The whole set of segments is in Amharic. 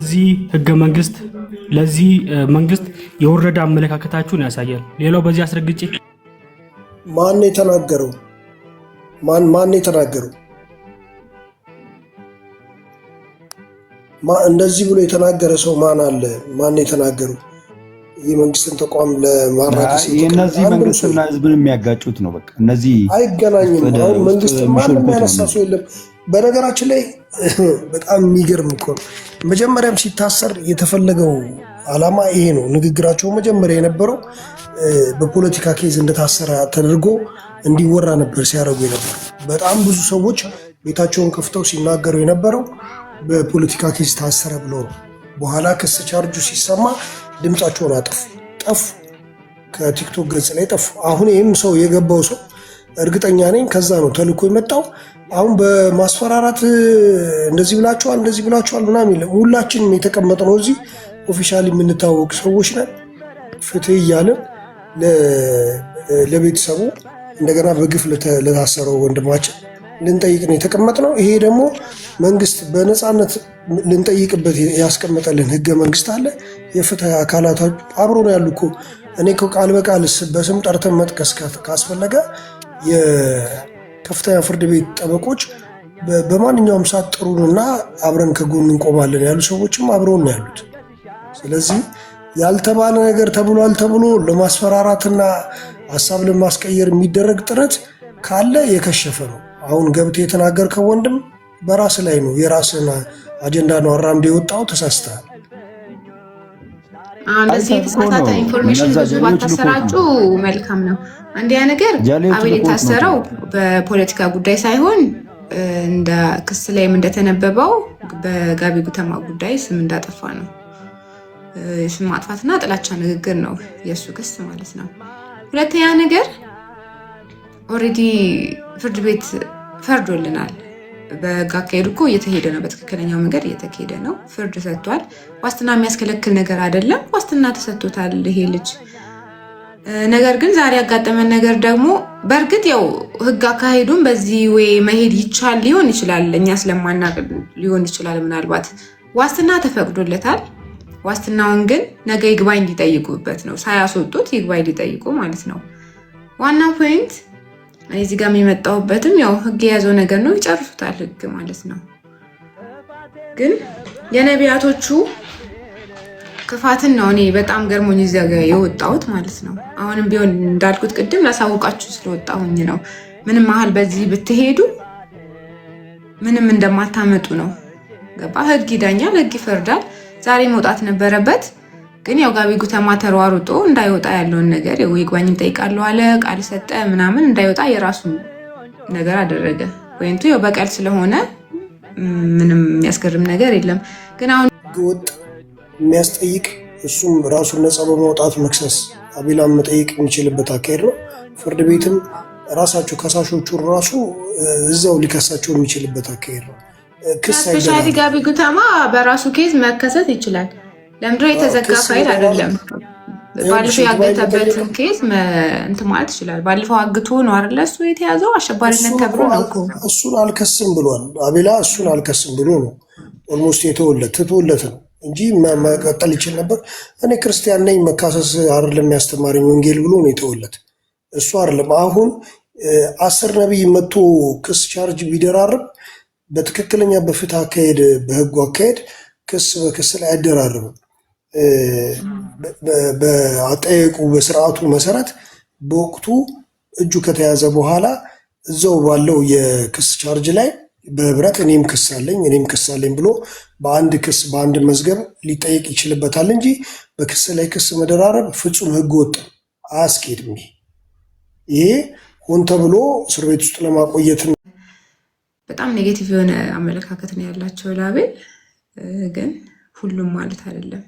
ለዚህ ህገ መንግስት፣ ለዚህ መንግስት የወረደ አመለካከታችሁን ያሳያል። ሌላው በዚህ አስረግጬ ማን የተናገረው? ማን የተናገረው? እንደዚህ ብሎ የተናገረ ሰው ማን አለ? ማን የተናገረው? የመንግስትን ተቋም ለማራከስ እነዚህ መንግስትና ህዝብን የሚያጋጩት ነው። በቃ እነዚህ አይገናኝም። አሁን መንግስት ማንም ያነሳ ሰው የለም። በነገራችን ላይ በጣም የሚገርም እኮ ነው። መጀመሪያም ሲታሰር የተፈለገው ዓላማ ይሄ ነው። ንግግራቸው መጀመሪያ የነበረው በፖለቲካ case እንደታሰረ ተደርጎ እንዲወራ ነበር ሲያደርጉ የነበረው። በጣም ብዙ ሰዎች ቤታቸውን ከፍተው ሲናገሩ የነበረው በፖለቲካ case ታሰረ ብሎ ነው። በኋላ ክስ ቻርጁ ሲሰማ ድምፃቸውን አጠፉ፣ ጠፉ፣ ከቲክቶክ ገጽ ላይ ጠፉ። አሁን ይህም ሰው የገባው ሰው እርግጠኛ ነኝ ከዛ ነው ተልኮ የመጣው። አሁን በማስፈራራት እንደዚህ ብላችኋል፣ እንደዚህ ብላችኋል ምናምን የለም። ሁላችንም የተቀመጥነው እዚህ officially የምንታወቅ ሰዎች ነን። ፍትህ እያልን ለቤተሰቡ እንደገና በግፍ ለታሰረው ወንድማችን ልንጠይቅ ነው የተቀመጥነው። ይሄ ደግሞ መንግስት በነፃነት ልንጠይቅበት ያስቀመጠልን ህገ መንግስት አለ። የፍትህ አካላት አብሮ ነው ያሉ እኮ። እኔ እኮ ቃል በቃል በስም ጠርተን መጥቀስ ካስፈለገ የከፍተኛ ፍርድ ቤት ጠበቆች በማንኛውም ሰዓት ጥሩንና አብረን ከጎን እንቆማለን ያሉ ሰዎችም አብረውን ነው ያሉት። ስለዚህ ያልተባለ ነገር ተብሏል ተብሎ ለማስፈራራትና ሀሳብ ለማስቀየር የሚደረግ ጥረት ካለ የከሸፈ ነው። አሁን ገብተህ የተናገርከው ወንድም በራስ ላይ ነው፣ የራስን አጀንዳ ነው አራምዶ የወጣው። ተሳስተሃል። እንደዚህ የተሳሳተ information ብዙ ባታሰራጩ መልካም ነው። አንደኛ ነገር አቤል የታሰረው በፖለቲካ ጉዳይ ሳይሆን እንደ ክስ ላይም እንደተነበበው በጋቢ ጉተማ ጉዳይ ስም እንዳጠፋ ነው። ስም ማጥፋትና ጥላቻ ንግግር ነው የእሱ ክስ ማለት ነው። ሁለተኛ ነገር already ፍርድ ቤት ፈርዶልናል። በህግ አካሄዱ እኮ እየተሄደ ነው፣ በትክክለኛው መንገድ እየተካሄደ ነው። ፍርድ ሰጥቷል። ዋስትና የሚያስከለክል ነገር አይደለም። ዋስትና ተሰጥቶታል ይሄ ልጅ። ነገር ግን ዛሬ ያጋጠመን ነገር ደግሞ በእርግጥ ያው ህግ አካሄዱን በዚህ ወይ መሄድ ይቻል ሊሆን ይችላል፣ እኛ ስለማናቅ ሊሆን ይችላል። ምናልባት ዋስትና ተፈቅዶለታል። ዋስትናውን ግን ነገ ይግባኝ እንዲጠይቁበት ነው፣ ሳያስወጡት ይግባኝ ሊጠይቁ ማለት ነው። ዋና point እኔ እዚህ ጋር የመጣሁበትም ያው ህግ የያዘው ነገር ነው፣ ይጨርሱታል ህግ ማለት ነው። ግን የነቢያቶቹ ክፋትን ነው እኔ በጣም ገርሞኝ እዚያ ጋር የወጣሁት ማለት ነው። አሁንም ቢሆን እንዳልኩት ቅድም ላሳውቃችሁ ስለወጣሁኝ ነው። ምንም ያህል በዚህ ብትሄዱ ምንም እንደማታመጡ ነው። ገባ? ህግ ይዳኛል፣ ህግ ይፈርዳል። ዛሬ መውጣት ነበረበት። ግን ያው ጋቢ ጉተማ ተሯሩጦ እንዳይወጣ ያለውን ነገር ይግባኝ እጠይቃለሁ አለ፣ ቃል ሰጠ ምናምን፣ እንዳይወጣ የራሱን ነገር አደረገ። ወይንቱ ያው በቀል ስለሆነ ምንም የሚያስገርም ነገር የለም። ግን አሁን ህገወጥ የሚያስጠይቅ እሱም ራሱን ነፃ በማውጣት መክሰስ አቤላን መጠየቅ የሚችልበት አካሄድ ነው። ፍርድ ቤትም ራሳቸው ከሳሾቹን ራሱ እዛው ሊከሳቸው የሚችልበት አካሄድ ነው። ክስ specially ጋቢ ጉተማ በራሱ case መከሰስ ይችላል። ለምንድነው የተዘጋ ፋይል አይደለም። ባለፈው ያገተበትን case እንትን ማለት ይችላል። ባለፈው አግቶ ነው አይደለ እሱ የተያዘው አሸባሪነት ተብሎ ነው እኮ። እሱን አልከስም ብሏል አቤላ። እሱን አልከስም ብሎ ነው almost የተወለት ትቶለት ነው እንጂ መቀጠል ይችል ነበር። እኔ ክርስቲያን ነኝ መካሰስ አይደለም ያስተማረኝ ወንጌል ብሎ ነው የተወለት። እሱ አይደለም አሁን 10 ነቢይ መጥቶ ክስ ቻርጅ ቢደራርብ በትክክለኛ በፍትህ አካሄድ በህጉ አካሄድ ክስ በክስ ላይ አይደራርብም። በአጠያየቁ በስርዓቱ መሰረት በወቅቱ እጁ ከተያዘ በኋላ እዛው ባለው የክስ ቻርጅ ላይ በህብረት እኔም ክስ አለኝ እኔም ክስ አለኝ ብሎ በአንድ ክስ በአንድ መዝገብ ሊጠየቅ ይችልበታል እንጂ በክስ ላይ ክስ መደራረብ ፍጹም ህገ ወጥ አያስኬድም። ይሄ ሆን ተብሎ እስር ቤት ውስጥ ለማቆየት ነው። በጣም negative የሆነ አመለካከት ነው ያላቸው ለአቤል፣ ግን ሁሉም ማለት አይደለም።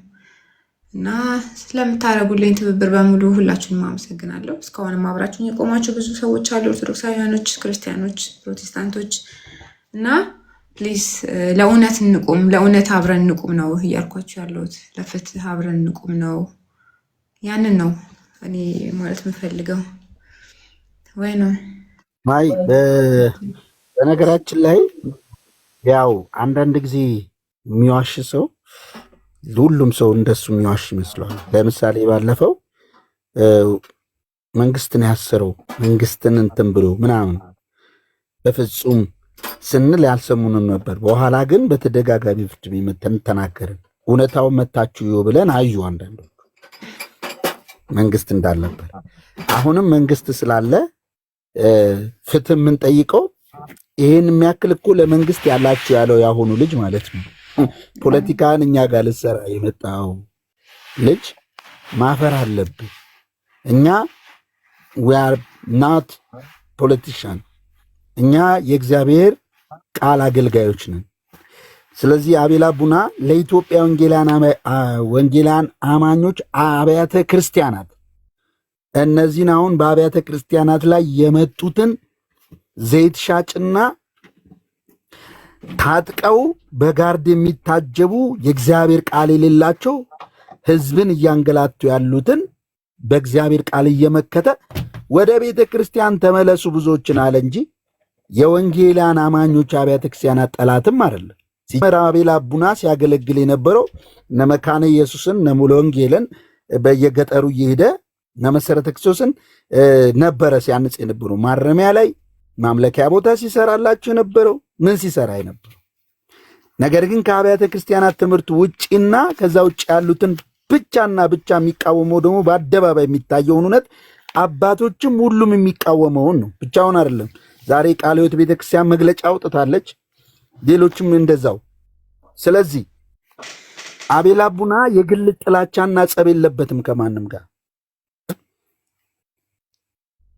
እና ስለምታደርጉልኝ ትብብር በሙሉ ሁላችሁንም አመሰግናለሁ። እስካሁንም አብራችሁኝ የቆማችሁ ብዙ ሰዎች አሉ፣ ኦርቶዶክሳውያኖች፣ ክርስቲያኖች፣ ፕሮቴስታንቶች እና please ለእውነት እንቁም፣ ለእውነት አብረን እንቁም ነው እያልኳችሁ ያለሁት። ለፍትህ አብረን እንቁም ነው። ያንን ነው እኔ ማለት የምፈልገው። ወይ ነው አይ በነገራችን ላይ ያው አንዳንድ ጊዜ የሚዋሽ ሰው ሁሉም ሰው እንደሱ የሚዋሽ ይመስለዋል። ለምሳሌ ባለፈው መንግስትን ያሰረው መንግስትን እንትን ብሎ ምናምን በፍጹም ስንል ያልሰሙንም ነበር። በኋላ ግን በተደጋጋሚ ፍርድ ቤት መተን ተናገርን። እውነታውን መታችሁ ይኸው ብለን አዩ አንዳንዶቹ መንግስት እንዳልነበር። አሁንም መንግስት ስላለ ፍትህ የምንጠይቀው ይህን የሚያክል እኮ ለመንግስት ያላችሁ ያለው ያሁኑ ልጅ ማለት ነው። ፖለቲካን እኛ ጋር ልሰራ የመጣው ልጅ ማፈር አለብህ። እኛ we are not politician፣ እኛ የእግዚአብሔር ቃል አገልጋዮች ነን። ስለዚህ አቤል አቡና ለኢትዮጵያ ወንጌላን አማኞች አብያተ ክርስቲያናት እነዚህን አሁን በአብያተ ክርስቲያናት ላይ የመጡትን ዘይት ሻጭና ታጥቀው በ guard የሚታጀቡ የእግዚአብሔር ቃል የሌላቸው ህዝብን እያንገላቱ ያሉትን በእግዚአብሔር ቃል እየመከተ ወደ ቤተ ክርስቲያን ተመለሱ ብዙዎችን አለ እንጂ የወንጌላን አማኞች አብያተ ክርስቲያናት ጠላትም አይደለም። ሲጀመር አቤል አቡና ሲያገለግል የነበረው እነ መካነ ኢየሱስን እነ ሙሉ ወንጌልን በየገጠሩ እየሄደ እነ መሰረተ ክርስቶስን ነበረ ሲያንጽ የነበረው። ማረሚያ ላይ ማምለኪያ ቦታ ሲሰራላቸው የነበረው ምን ሲሰራ የነበረው። ነገር ግን ከአብያተ ክርስቲያናት ትምህርት ውጪና ከዛ ውጭ ያሉትን ብቻና ብቻ የሚቃወመው ደግሞ በአደባባይ የሚታየውን እውነት አባቶችም ሁሉም የሚቃወመውን ነው። ብቻውን አይደለም። ዛሬ ቃለ ሕይወት ቤተክርስቲያን መግለጫ አውጥታለች። ሌሎችም እንደዛው። ስለዚህ አቤል አቡና የግል ጥላቻና ጸብ የለበትም ከማንም ጋር፣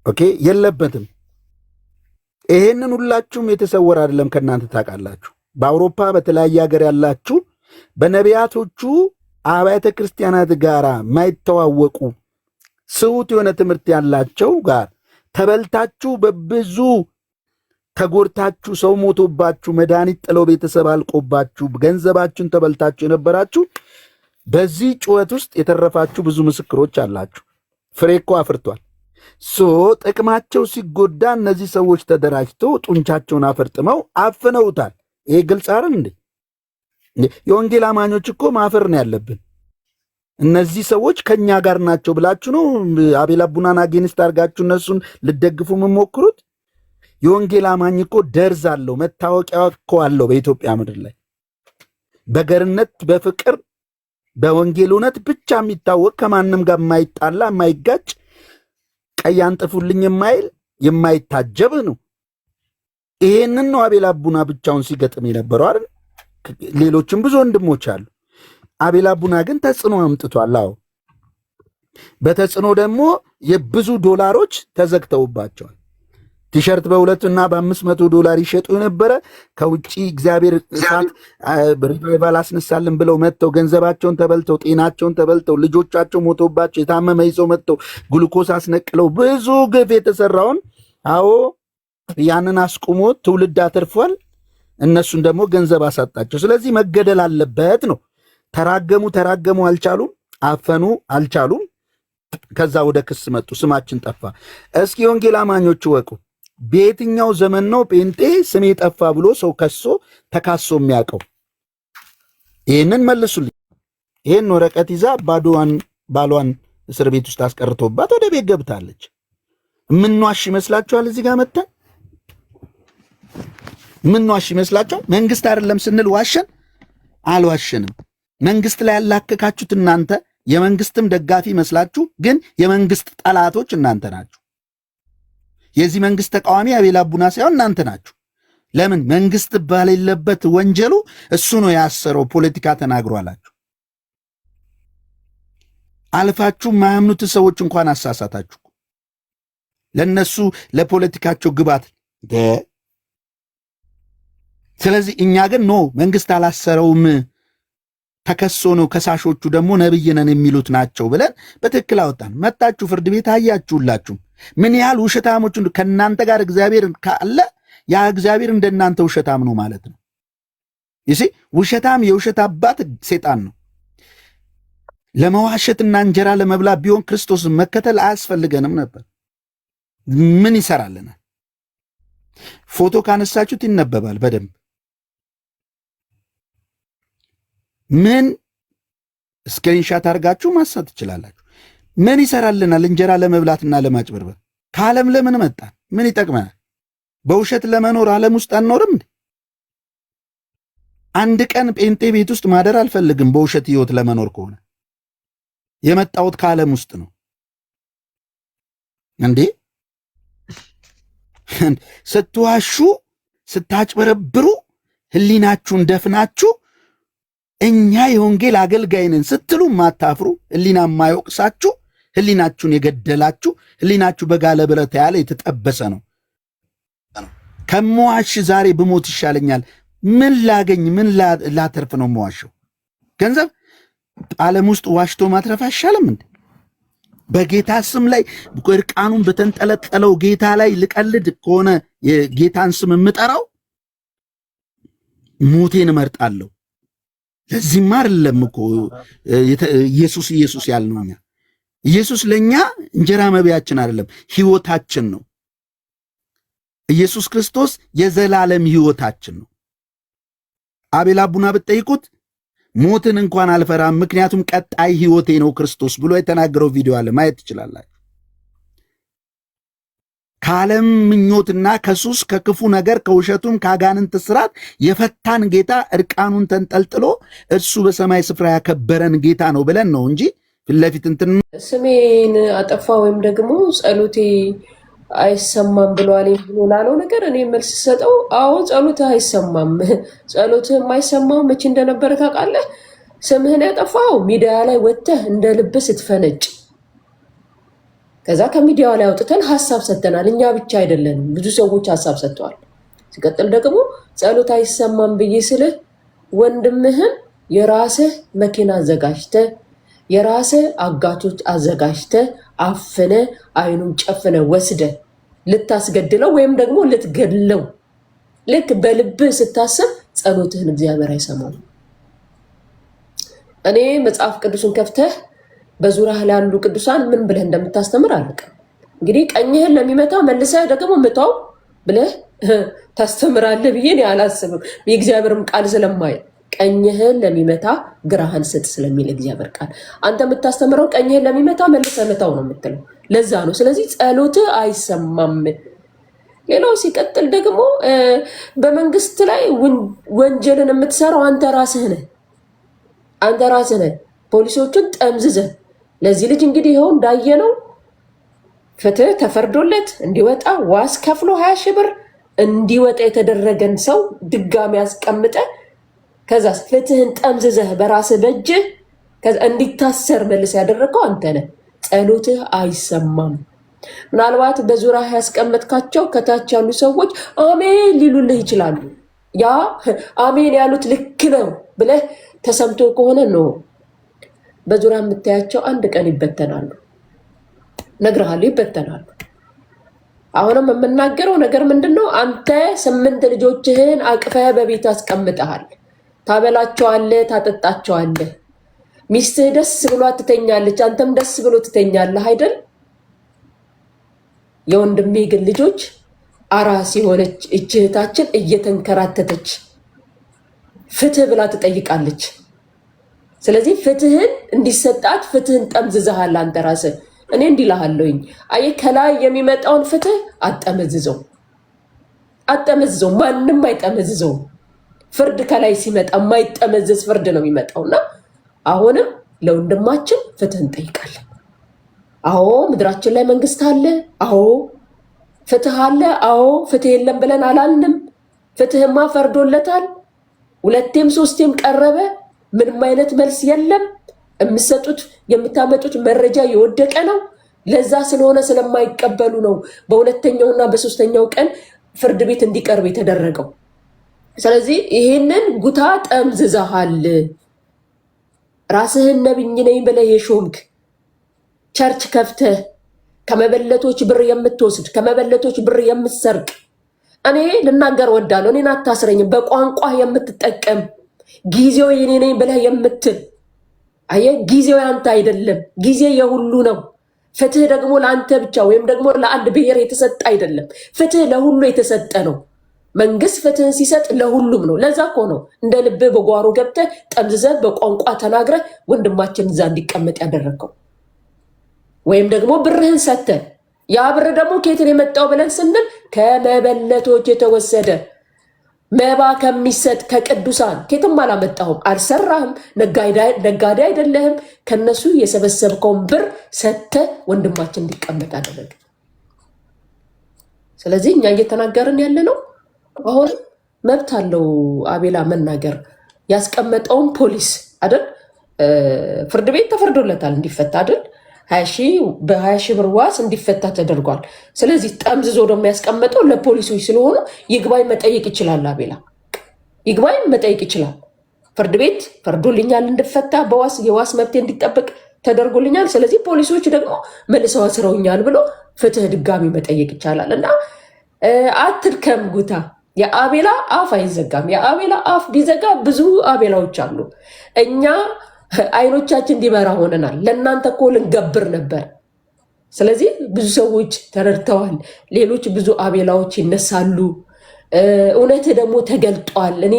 okay፣ የለበትም። ይሄንን ሁላችሁም የተሰወረ አይደለም ከእናንተ ታውቃላችሁ። በአውሮፓ በተለያየ ሀገር ያላችሁ በነቢያቶቹ አብያተ ክርስቲያናት ጋር የማይተዋወቁ ስሁት የሆነ ትምህርት ያላቸው ጋር ተበልታችሁ በብዙ ተጎድታችሁ ሰው ሞቶባችሁ መድኃኒት ጥለው ቤተሰብ አልቆባችሁ ገንዘባችሁን ተበልታችሁ የነበራችሁ በዚህ ጩኸት ውስጥ የተረፋችሁ ብዙ ምስክሮች አላችሁ። ፍሬ እኮ አፍርቷል። So ጥቅማቸው ሲጎዳ እነዚህ ሰዎች ተደራጅተው ጡንቻቸውን አፈርጥመው አፍነውታል። ይሄ ግልጽ አይደል እንዴ? የወንጌል አማኞች እኮ ማፈር ነው ያለብን። እነዚህ ሰዎች ከኛ ጋር ናቸው ብላችሁ ነው አቤል አቡናን against አድርጋችሁ እነሱን ልደግፉ የምሞክሩት? የወንጌል አማኝ እኮ ደርዝ አለው፣ መታወቂያ እኮ አለው። በኢትዮጵያ ምድር ላይ በገርነት በፍቅር በወንጌል እውነት ብቻ የሚታወቅ ከማንም ጋር የማይጣላ የማይጋጭ ቀይ አንጥፉልኝ የማይል የማይታጀብ ነው። ይሄንን ነው አቤል አቡና ብቻውን ሲገጥም የነበረው አይደል? ሌሎችም ብዙ ወንድሞች አሉ። አቤል አቡና ግን ተጽዕኖ አምጥቷል። አዎ፣ በተጽዕኖ ደግሞ የብዙ ዶላሮች ተዘግተውባቸዋል። ቲሸርት በሁለት እና በ500 ዶላር ይሸጡ የነበረ ከውጭ እግዚአብሔር እሳት revival አስነሳልን ብለው መጥተው ገንዘባቸውን ተበልተው ጤናቸውን ተበልተው ልጆቻቸው ሞተውባቸው የታመመ ይዘው መጥተው ግሉኮስ አስነቅለው ብዙ ግፍ የተሰራውን፣ አዎ፣ ያንን አስቁሞ ትውልድ አትርፏል። እነሱን ደግሞ ገንዘብ አሳጣቸው። ስለዚህ መገደል አለበት ነው። ተራገሙ ተራገሙ፣ አልቻሉም። አፈኑ፣ አልቻሉም። ከዛ ወደ ክስ መጡ። ስማችን ጠፋ። እስኪ ወንጌል አማኞች ወቁ። በየትኛው ዘመን ነው ጴንጤ ስሜ ጠፋ ብሎ ሰው ከሶ ተካሶ የሚያውቀው? ይህንን መልሱልኝ። ይህን ወረቀት ይዛ ባዶዋን ባሏን እስር ቤት ውስጥ አስቀርቶባት ወደ ቤት ገብታለች። ምንዋሽ ይመስላችኋል? እዚህ ጋር መጥተን ምንዋሽ ይመስላችኋል? መንግስት አይደለም ስንል ዋሸን? አልዋሸንም። መንግስት ላይ ያላከካችሁት እናንተ የመንግስትም ደጋፊ መስላችሁ፣ ግን የመንግስት ጠላቶች እናንተ ናችሁ። የዚህ መንግስት ተቃዋሚ አቤል አቡና ሳይሆን እናንተ ናችሁ። ለምን መንግስት በሌለበት ወንጀሉ እሱ ነው ያሰረው፣ ፖለቲካ ተናግሮ አላችሁ። አልፋችሁ የማያምኑት ሰዎች እንኳን አሳሳታችሁ። ለነሱ ለፖለቲካቸው ግባት። ስለዚህ እኛ ግን no፣ መንግስት አላሰረውም፣ ተከሶ ነው፣ ከሳሾቹ ደግሞ ነብይ ነን የሚሉት ናቸው ብለን በትክክል አወጣን። መጣችሁ ፍርድ ቤት አያችሁላችሁም ምን ያህል ውሸታሞች። ከእናንተ ጋር እግዚአብሔር ካለ ያ እግዚአብሔር እንደናንተ ውሸታም ነው ማለት ነው። You see፣ ውሸታም የውሸት አባት ሴጣን ነው። ለመዋሸትና እንጀራ ለመብላት ቢሆን ክርስቶስን መከተል አያስፈልገንም ነበር። ምን ይሰራልናል? ፎቶ ካነሳችሁት ይነበባል በደንብ። ምን Screenshot አድርጋችሁ ማሳት ትችላላችሁ። ምን ይሰራልናል? እንጀራ ለመብላትና ለማጭበርበር ከዓለም ለምን መጣን? ምን ይጠቅመናል? በውሸት ለመኖር ዓለም ውስጥ አንኖርም እንዴ? አንድ ቀን ጴንጤ ቤት ውስጥ ማደር አልፈልግም። በውሸት ህይወት ለመኖር ከሆነ የመጣሁት ከዓለም ውስጥ ነው እንዴ። ስትዋሹ ስታጭበረብሩ ህሊናችሁን ደፍናችሁ እኛ የወንጌል አገልጋይ ነን ስትሉ ማታፍሩ፣ ህሊና የማይወቅሳችሁ፣ ህሊናችሁን የገደላችሁ፣ ህሊናችሁ በጋለ ብረት ያለ የተጠበሰ ነው። ከምዋሽ ዛሬ ብሞት ይሻለኛል። ምን ላገኝ፣ ምን ላተርፍ ነው የምዋሸው? ገንዘብ ዓለም ውስጥ ዋሽቶ ማትረፍ አይሻልም እንዴ? በጌታ ስም ላይ እርቃኑን በተንጠለጠለው ጌታ ላይ ልቀልድ ከሆነ የጌታን ስም የምጠራው ሞቴን እመርጣለሁ። ለዚህማ አይደለም እኮ ኢየሱስ ኢየሱስ ያልነው እኛ። ኢየሱስ ለእኛ እንጀራ መብያችን አይደለም፣ ህይወታችን ነው። ኢየሱስ ክርስቶስ የዘላለም ህይወታችን ነው። አቤል አቡና ብትጠይቁት ሞትን እንኳን አልፈራም፣ ምክንያቱም ቀጣይ ህይወቴ ነው ክርስቶስ ብሎ የተናገረው ቪዲዮ አለ፣ ማየት ትችላላችሁ። ከዓለም ምኞትና ከሱስ ከክፉ ነገር ከውሸቱም ከአጋንንት ስራት የፈታን ጌታ እርቃኑን ተንጠልጥሎ እርሱ በሰማይ ስፍራ ያከበረን ጌታ ነው ብለን ነው እንጂ ፊት ለፊት እንትን ስሜን አጠፋ ወይም ደግሞ ጸሎቴ አይሰማም ብለዋል ብሎ ላለው ነገር እኔ መልስ ሰጠው። አዎ ጸሎትህ አይሰማም። ጸሎትህ የማይሰማው መቼ እንደነበረ ታውቃለህ? ስምህን ያጠፋው ሚዲያ ላይ ወጥተህ እንደ ልብህ ስትፈነጭ፣ ከዛ ከሚዲያው ላይ አውጥተን ሀሳብ ሰጥተናል። እኛ ብቻ አይደለንም፣ ብዙ ሰዎች ሀሳብ ሰጥተዋል። ሲቀጥል ደግሞ ጸሎት አይሰማም ብዬ ስልህ ወንድምህን የራስህ መኪና አዘጋጅተህ የራስህ አጋቾች አዘጋጅተህ አፍነ አይኑን ጨፍነ ወስደ ልታስገድለው ወይም ደግሞ ልትገድለው ልክ በልብህ ስታስብ ጸሎትህን እግዚአብሔር አይሰማም። እኔ መጽሐፍ ቅዱስን ከፍተህ በዙሪያህ ላሉ ቅዱሳን ምን ብለህ እንደምታስተምር አላውቅም። እንግዲህ ቀኝህን ለሚመታ መልሰህ ደግሞ ምታው ብለህ ታስተምራለህ ብዬ እኔ አላስብም። የእግዚአብሔርም ቃል ስለማይል ቀኝህን ለሚመታ ግራህን ስጥ ስለሚል እግዚአብሔር ቃል አንተ የምታስተምረው ቀኝህን ለሚመታ መልሰህ ምታው ነው የምትለው። ለዛ ነው። ስለዚህ ጸሎትህ አይሰማም። ሌላው ሲቀጥል ደግሞ በመንግስት ላይ ወንጀልን የምትሰራው አንተ ራስህ ነህ። አንተ ራስህ ነህ። ፖሊሶቹን ጠምዝዘህ ለዚህ ልጅ እንግዲህ ይኸው እንዳየነው ፍትህ ተፈርዶለት እንዲወጣ ዋስ ከፍሎ 20,000 ብር እንዲወጣ የተደረገን ሰው ድጋሚ ያስቀምጠ ከዛ ፍትህን ጠምዝዘህ በራስህ በእጅህ እንዲታሰር መልስ ያደረግከው አንተ ነህ። ጸሎትህ አይሰማም። ምናልባት በዙሪያ ያስቀመጥካቸው ከታች ያሉ ሰዎች አሜን ሊሉልህ ይችላሉ። ያ አሜን ያሉት ልክ ነው ብለህ ተሰምቶ ከሆነ ነው። በዙሪያ የምታያቸው አንድ ቀን ይበተናሉ። እነግርሃለሁ፣ ይበተናሉ። አሁንም የምናገረው ነገር ምንድን ነው? አንተ 8 ልጆችህን አቅፈህ በቤት አስቀምጠሃል። ታበላቸዋለህ፣ ታጠጣቸዋለህ። ሚስትህ ደስ ብሎ ትተኛለች፣ አንተም ደስ ብሎ ትተኛለህ አይደል? የወንድሜ ግን ልጆች አራስ የሆነች እህታችን እየተንከራተተች ፍትህ ብላ ትጠይቃለች። ስለዚህ ፍትህን እንዲሰጣት ፍትህን ጠምዝዘሃል አንተ ራስህ። እኔ እንዲህ እልሃለሁኝ፣ አየህ ከላይ የሚመጣውን ፍትህ አጠመዝዘው፣ አጠመዝዘው፣ ማንም አይጠመዝዘው። ፍርድ ከላይ ሲመጣ የማይጠመዘዝ ፍርድ ነው የሚመጣው። እና አሁንም ለወንድማችን ፍትህ እንጠይቃለን። አዎ ምድራችን ላይ መንግስት አለ። አዎ ፍትህ አለ። አዎ ፍትህ የለም ብለን አላልንም። ፍትህማ ፈርዶለታል። 2ም 3ም ቀረበ። ምንም አይነት መልስ የለም። የምትሰጡት የምታመጡት መረጃ የወደቀ ነው። ለዛ ስለሆነ ስለማይቀበሉ ነው በሁለተኛውና በሶስተኛው ቀን ፍርድ ቤት እንዲቀርብ የተደረገው። ስለዚህ ይሄንን ጉታ ጠምዝዘሃል። ራስህን ነብይ ነኝ ብለህ የሾምክ church ከፍተህ ከመበለቶች ብር የምትወስድ ከመበለቶች ብር የምትሰርቅ፣ እኔ ልናገር ወዳለሁ። እኔን አታስረኝም። በቋንቋ የምትጠቀም ጊዜው የኔ ነኝ ብለህ የምትል አየህ፣ ጊዜው ያንተ አይደለም። ጊዜ የሁሉ ነው። ፍትህ ደግሞ ለአንተ ብቻ ወይም ደግሞ ለአንድ ብሔር የተሰጠ አይደለም። ፍትህ ለሁሉ የተሰጠ ነው። መንግስት ፍትህን ሲሰጥ ለሁሉም ነው። ለዛ እኮ ነው እንደ ልብህ በጓሮ ገብተህ ጠምዝዘህ በቋንቋ ተናግረህ ወንድማችን እዛ እንዲቀመጥ ያደረግከው። ወይም ደግሞ ብርህን ሰጥተህ፣ ያ ብር ደግሞ ከየት ነው የመጣው ብለን ስንል ከመበለቶች የተወሰደ መባ ከሚሰጥ ከቅዱሳን፣ ከየትም አላመጣሁም፣ አልሰራህም፣ ነጋዴ አይደለህም። ከነሱ የሰበሰብከውን ብር ሰጥተህ ወንድማችን እንዲቀመጥ አደረገ። ስለዚህ እኛ እየተናገርን ያለ ነው። አሁን መብት አለው አቤላ መናገር። ያስቀመጠውን ፖሊስ አይደል? ፍርድ ቤት ተፈርዶለታል እንዲፈታ አይደል? በ20,000 ብር ዋስ እንዲፈታ ተደርጓል። ስለዚህ ጠምዝዞ ደግሞ ያስቀመጠው ለፖሊሶች ስለሆኑ ይግባኝ መጠየቅ ይችላል። አቤላ ይግባኝ መጠየቅ ይችላል። ፍርድ ቤት ፈርዶልኛል እንድፈታ፣ በዋስ የዋስ መብቴ እንዲጠበቅ ተደርጎልኛል። ስለዚህ ፖሊሶች ደግሞ መልሰው አስረውኛል ብሎ ፍትህ ድጋሚ መጠየቅ ይቻላል። እና አትድከም ጉታ። የአቤላ አፍ አይዘጋም። የአቤላ አፍ ቢዘጋ ብዙ አቤላዎች አሉ። እኛ አይኖቻችን እንዲበራ ሆነናል። ለእናንተ እኮ ልንገብር ነበር። ስለዚህ ብዙ ሰዎች ተረድተዋል። ሌሎች ብዙ አቤላዎች ይነሳሉ። እውነት ደግሞ ተገልጧል። እኔ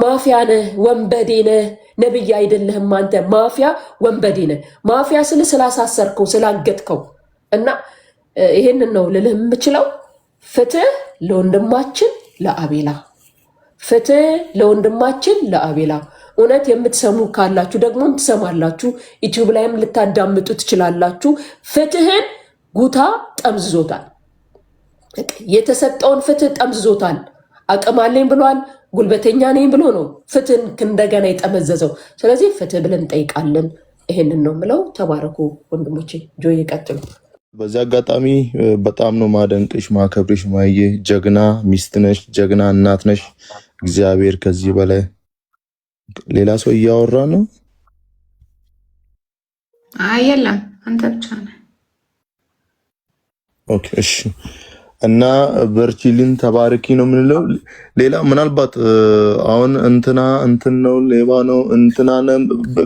ማፊያ ነህ፣ ወንበዴ ነህ፣ ነብይ አይደለህም አንተ ማፊያ ወንበዴ ነህ። ማፊያ ስል ስላሳሰርከው ስላገጥከው እና ይሄንን ነው ልልህ የምችለው። ፍትህ ለወንድማችን ለአቤላ፣ ፍትህ ለወንድማችን ለአቤላ። እውነት የምትሰሙ ካላችሁ ደግሞ ትሰማላችሁ፣ ዩቲዩብ ላይም ልታዳምጡ ትችላላችሁ። ፍትህን ጉታ ጠምዝዞታል። የተሰጠውን ፍትህ ጠምዝዞታል። አቅም አለኝ ብሏል፣ ጉልበተኛ ነኝ ብሎ ነው ፍትህን እንደገና የጠመዘዘው። ስለዚህ ፍትህ ብለን እንጠይቃለን። ይሄንን ነው የምለው። ተባረኩ ወንድሞቼ። ጆይ ይቀጥሉ። በዚህ አጋጣሚ በጣም ነው ማደንቅሽ ማከብርሽ። ማየ ጀግና ሚስት ነሽ፣ ጀግና እናት ነሽ። እግዚአብሔር ከዚህ በላይ ሌላ ሰው እያወራ ነው። አይ የለም፣ አንተ ብቻ ነህ። Okay እሺ። እና በርቺልን፣ ተባረኪ ነው የምንለው። ሌላ ምናልባት አሁን እንትና እንትን ነው ሌባ ነው እንትና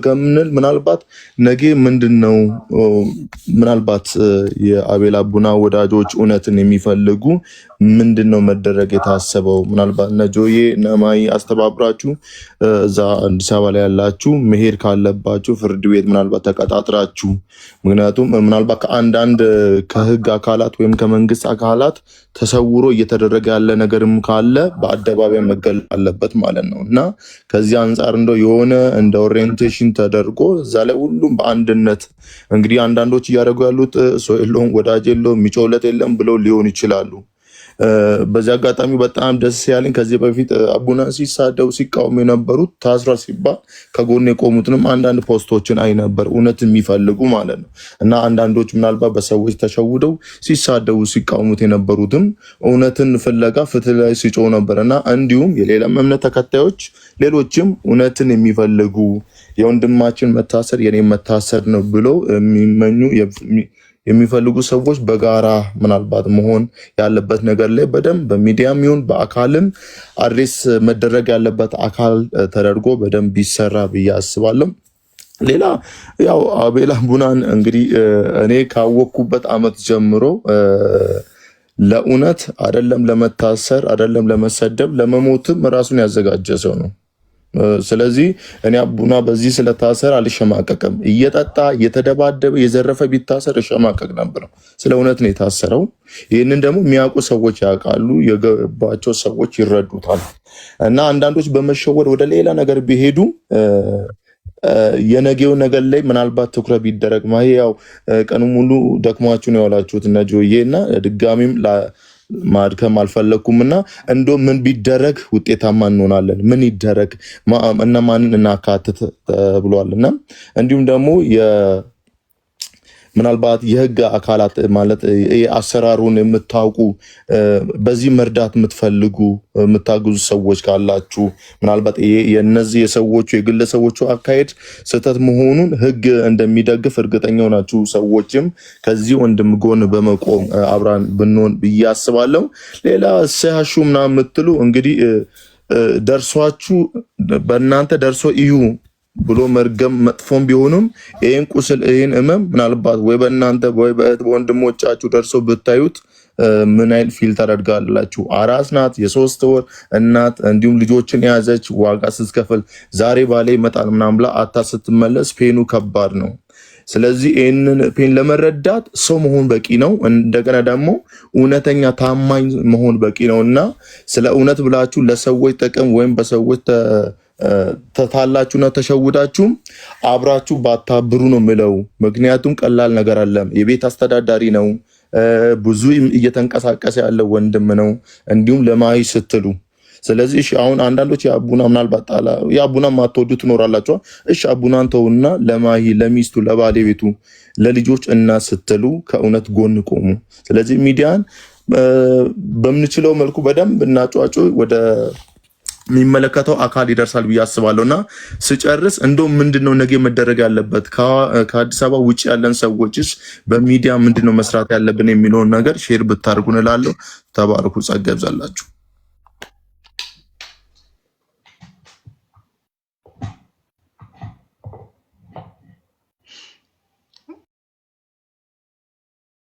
ከምንል ምናልባት ነገ ምንድን ነው ምናልባት የአቤል አቡና ወዳጆች እውነትን የሚፈልጉ ምንድን ነው መደረግ የታሰበው? ምናልባት እነ ጆዬ እነ ማይ አስተባብራችሁ እዛ አዲስ አበባ ላይ ያላችሁ መሄድ ካለባችሁ ፍርድ ቤት ምናልባት ተቀጣጥራችሁ፣ ምክንያቱም ምናልባት ከአንዳንድ ከህግ አካላት ወይም ከመንግስት አካላት ተሰውሮ እየተደረገ ያለ ነገርም ካለ በአደባባይ መገለጥ አለበት ማለት ነው። እና ከዚህ አንጻር እንደው የሆነ እንደ orientation ተደርጎ እዛ ላይ ሁሉም በአንድነት እንግዲህ አንዳንዶች እያደረጉ ያሉት ሰው የለውም፣ ወዳጅ የለውም፣ የሚጮህለት የለም ብለው ሊሆን ይችላሉ። በዚህ አጋጣሚ በጣም ደስ ያለኝ ከዚህ በፊት አቡና ሲሳደቡ ሲቃወሙ የነበሩት ታስሯል ሲባል ከጎን የቆሙትንም አንዳንድ post ኦችን አይ ነበር፣ እውነት የሚፈልጉ ማለት ነው። እና አንዳንዶች ምናልባት በሰዎች ተሸውደው ሲሳደቡ ሲቃወሙት የነበሩትም እውነትን ፍለጋ ፍትህ ላይ ሲጮሁ ነበር። እና እንዲሁም የሌላም እምነት ተከታዮች ሌሎችም እውነትን የሚፈልጉ የወንድማችን መታሰር የኔ መታሰር ነው ብሎ የሚመኙ የሚፈልጉ ሰዎች በጋራ ምናልባት መሆን ያለበት ነገር ላይ በደንብ በሚዲያም ይሁን በአካልም address መደረግ ያለበት አካል ተደርጎ በደንብ ቢሰራ ብዬ አስባለሁ። ሌላ ያው አቤል አቡናን እንግዲህ እኔ ካወቅኩበት አመት ጀምሮ ለእውነት አይደለም ለመታሰር አይደለም ለመሰደብ ለመሞትም ራሱን ያዘጋጀ ሰው ነው። ስለዚህ እኔ አቡና በዚህ ስለታሰር አልሸማቀቅም። እየጠጣ እየተደባደበ የዘረፈ ቢታሰር እሸማቀቅ ነበር። ስለ እውነት ነው የታሰረው። ይህንን ደግሞ የሚያውቁ ሰዎች ያውቃሉ፣ የገባቸው ሰዎች ይረዱታል። እና አንዳንዶች በመሸወድ ወደ ሌላ ነገር ቢሄዱ የነገው ነገር ላይ ምናልባት ትኩረት ቢደረግ ማሄ ያው ቀኑ ሙሉ ደክሟችሁ ነው የዋላችሁት እነ ጆዬ እና ድጋሚም ማድከም አልፈለግኩም እና እንዶ ምን ቢደረግ ውጤታማ እንሆናለን? ምን ይደረግ እና ማንን እናካትት ብሏል። እና እንዲሁም ደግሞ ምናልባት የህግ አካላት ማለት አሰራሩን የምታውቁ በዚህ መርዳት የምትፈልጉ የምታግዙ ሰዎች ካላችሁ ምናልባት የነዚህ የሰዎቹ የግለሰቦቹ አካሄድ ስህተት መሆኑን ህግ እንደሚደግፍ እርግጠኛ ሆናችሁ ሰዎችም ከዚህ ወንድም ጎን በመቆም አብራን ብንሆን ብዬ አስባለሁ። ሌላ ሲያሹ ምናምን የምትሉ እንግዲህ ደርሷችሁ በእናንተ ደርሶ እዩ ብሎ መርገም መጥፎም ቢሆንም ይህን ቁስል ይህን ህመም ምናልባት ወይ በእናንተ ወይ በእህት በወንድሞቻችሁ ደርሶ ብታዩት ምን ያህል feel ታደርጋላችሁ? አራስ ናት፣ የ3 ወር እናት፣ እንዲሁም ልጆችን የያዘች ዋጋ ስትከፍል ዛሬ ባሌ ይመጣል ምናምን ብላ አታ ስትመለስ pain ኑ ከባድ ነው። ስለዚህ ይህንን pain ለመረዳት ሰው መሆን በቂ ነው። እንደገና ደግሞ እውነተኛ ታማኝ መሆን በቂ ነው እና ስለ እውነት ብላችሁ ለሰዎች ጥቅም ወይም በሰዎች ተታላችሁና ተሸውዳችሁም አብራችሁ ባታብሩ ነው ምለው። ምክንያቱም ቀላል ነገር አለም። የቤት አስተዳዳሪ ነው፣ ብዙ እየተንቀሳቀሰ ያለ ወንድም ነው። እንዲሁም ለማሂ ስትሉ ስለዚህ እሺ፣ አሁን አንዳንዶች የአቡና ምናልባት ጣላ የአቡና ማትወዱ ትኖራላችሁ። እሺ አቡናን ተውና ለማሂ ለሚስቱ፣ ለባለቤቱ፣ ለልጆች እናት ስትሉ ከእውነት ጎን ቆሙ። ስለዚህ ሚዲያን በምንችለው መልኩ በደንብ እናጫጩ ወደ የሚመለከተው አካል ይደርሳል ብዬ አስባለሁ። እና ስጨርስ እንደውም ምንድነው ነገ መደረግ ያለበት ከአዲስ አበባ ውጭ ያለን ሰዎችስ በሚዲያ ምንድነው መስራት ያለብን የሚለውን ነገር share ብታደርጉን እላለሁ። ተባረኩ፣ ጸጋ ይብዛላችሁ።